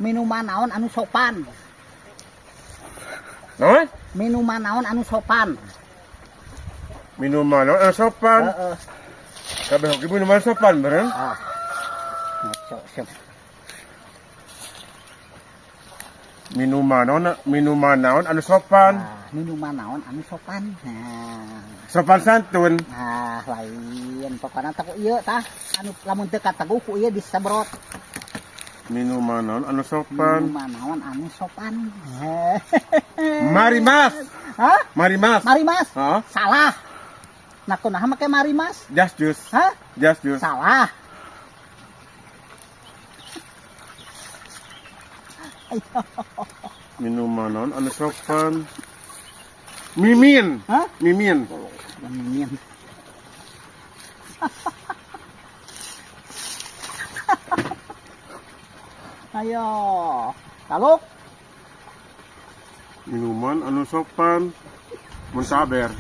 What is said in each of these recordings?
Minuman naon anu sopan? Naon? Minuman naon anu sopan? Minuman naon anu sopan? Heeh. Kabeh oge minuman sopan bareng. Ah. Ngaco siap. Minuman naon anu sopan? Nah, minuman naon anu sopan? Nah. Sopan santun. Ah, lain. Pokoknya tah ku ieu tah. Anu lamun teu kategu ku ieu disebrot. Minuman naon anu sopan? Minuman naon anu sopan? Marimas. Hah? Marimas. Marimas. Hah? Salah. Nah, kunaha make marimas? Jas jus. Hah? Jas jus. Salah. Ayo. Minuman naon anu sopan? Mimin. Hah? Mimin. Mimin. Ayo. Taluk. Minuman anu sopan. Muntaber.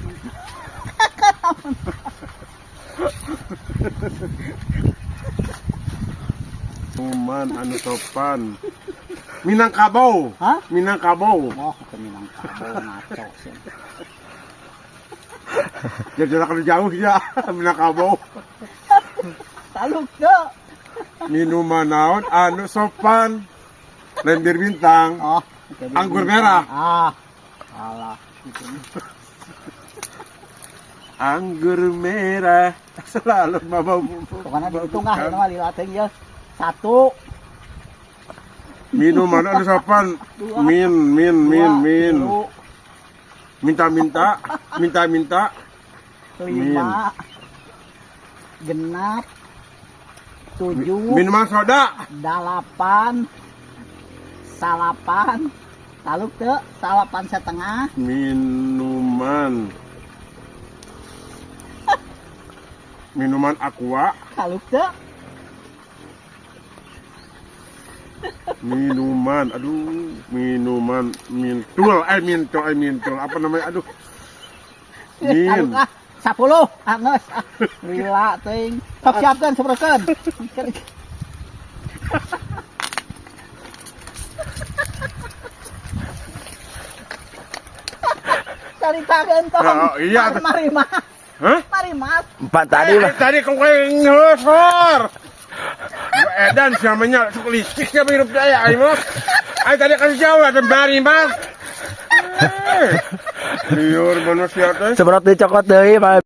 Minuman anu sopan. Minangkabau. Hah? Minangkabau. Oh, ke Minangkabau, ngaco sih. Ya jarak jauh ya, Minangkabau. Taluk teu. Minuman naon anu sopan? Lendir bintang. Oh, oke. Anggur merah. Ah. Alah, gitu. Anggur merah selalu mabau. Pokoknya dihitung ah, ini mah lila teuing ya. Satu, Minuman anu sopan. Dua. Min min min dua, min. tilu, Minta minta minta minta. lima, genap, tujuh, Minuman soda. dalapan, salapan, taluk teu, 9,5. Minuman. Minuman aqua. Taluk teu. Minuman, aduh, minuman mintul, eh mintul, eh mintul, apa namanya, aduh. Min. Taluk ah, 10, ah geus, ah. Lila teuing. Sok siapkeun, sebrotkeun. Caritakeun tong. Oh, iya. Mari mas. Hah? Mari mas. Empat tadi Eh, mah. tadi kau kayak ngelosor. Edan siamanya sok licik siapa hidup daya, ayo mas. Ayo tadi kasih jawab, ada mari mas. Eh, liur manusia teh. Sebrot dicokot deui, Pak.